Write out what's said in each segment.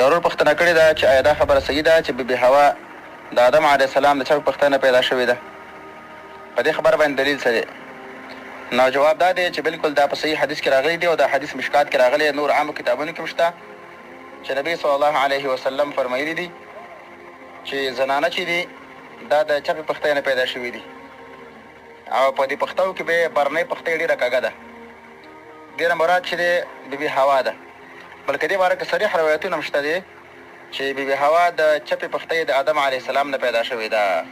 یو ورور پوښتنه کړې ده چې آیا دا خبره صحیح ده چې بي بي حوا د آدم علیه السلام د چپې پښتۍ نه پیدا شوې ده؟ په دې خبره باندې دلیل څه دی؟ نو جواب دا دی چې بلکل دا په صحیح حدیث کې راغلی دی او دا حدیث مشکات کې راغلی نور عامو کتابونو کې هم شته چې نبی صلی الله علیه وسلم فرمایلي دي چې زنانه چې دي دا د چپې پښتۍ نه پیدا شوي دي او په دې پښتو کې به برنۍ پښتۍ ډېره کږه ده. دې نه مراد چې دی بي بي حوا ده. بلکې دې باره کې صریح روایتونه هم شته دي چې بي بي حوا د چپې پښتۍ د آدم علیه السلام نه پیدا شوې ده.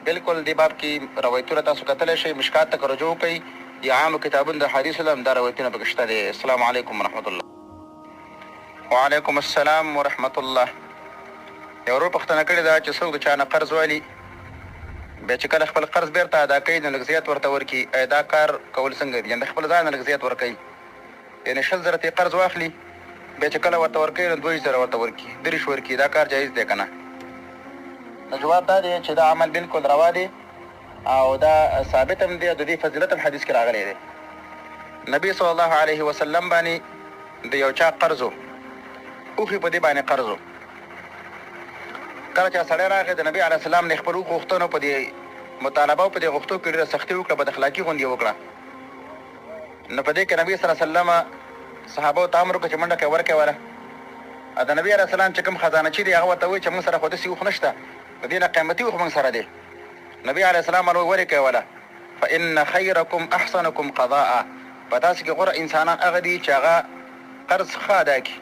بلکل دې باب کې روایتونه تاسو کتلی شئ، مشکات ته که رجوع وکړئ یا عامو کتابونو د احادیثو له هم دا روایتونه پکې شته دي. السلام علیکم ورحمة الله. وعلیکم السلام ورحمة الله. یو ورور پوښتنه کړې ده چې څوک د چا نه قرض والي بیا چې کله خپل قرض بیرته ادا کوي نو لږ زیات ورته ورکړي، ایا دا کار کول څنګه دي؟ یعنې د خپل ځانه لږ زیات ورکوي، یعنې 20 زره ترې قرض واخلي، بیا چې کله ورته ورکوي نو 22 زره ورته ورکړي، 23 ورکړي، دا کار جایز دی که نه؟ نو جواب دا دی چې دا عمل بلکل روا دی او دا ثابت هم دی او د دې فضیلت هم حدیث کې راغلی دی. نبي صلی الله علیه وسلم باندې د یو چا قرض و، اوښ یې په دې باندې قرض و. کله چې سړی راغی د نبي علیه السلام نه یې خپل اوښ غوښته، نو په دې مطالبه او په دې غوښتو کې ډېره سختي وکړه، بد اخلاقي غوندې یې وکړه. نو په دې کې نبي صلی الله علیه وسلم صحابو ته امر وکړ چې منډه کړئ ورکړئ وله. او د نبي علیه السلام چې کوم خزانه چي دی هغه ورته وویل چې موږ سره خو داسې اوښ نشته، د دې نه قیمتي اوښ موږ سره دی. نبي علیه السلام ورته وویل ورکړئ وله، فان خیرکم احسنکم قضاء، په تاسو کې غوره انسانان هغه دي چې هغه قرض ښه ادا کړي.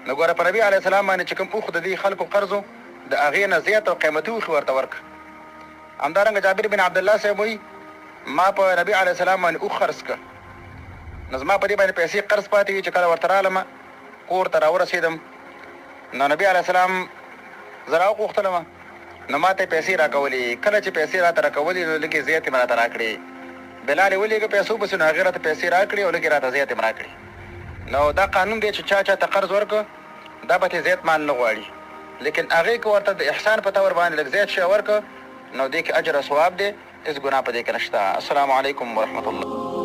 نو ګوره په نبي علیه السلام باندې چې کوم اوښ د دې خلکو قرض و د هغې نه زیات او قیمتي اوښ یې ورته ورکړ. همدارنګه جابر بن عبدالله صاحب وایي ما په نبي علیه السلام باندې اوښ خرڅ کړ، نو زما په دې باندې پیسې قرض پاتې وې چې کله ورته رالم کور ته راورسېدم نو نبي علیه السلام زه راوغوښتلم نو ماته یې پیسې راکولې، کله چې پیسې راته راکولې نو لږې زیاتې مې راته راکړې، بلال یې ولېږه پیسو پسې نو هغې راته پیسې راکړې او لږې راته زیاتې هم راکړې. نو دا قانون دی چې چا چاته قرض ورکړ دا به ترې زیات مال نه غواړي، لیکن هغې که ورته د احسان په طور باندې لږ زیات شی ورکړ نو دې کې اجر او ثواب دی، هېڅ ګناه په دې کې نشته. السلام علیکم ورحمة الله.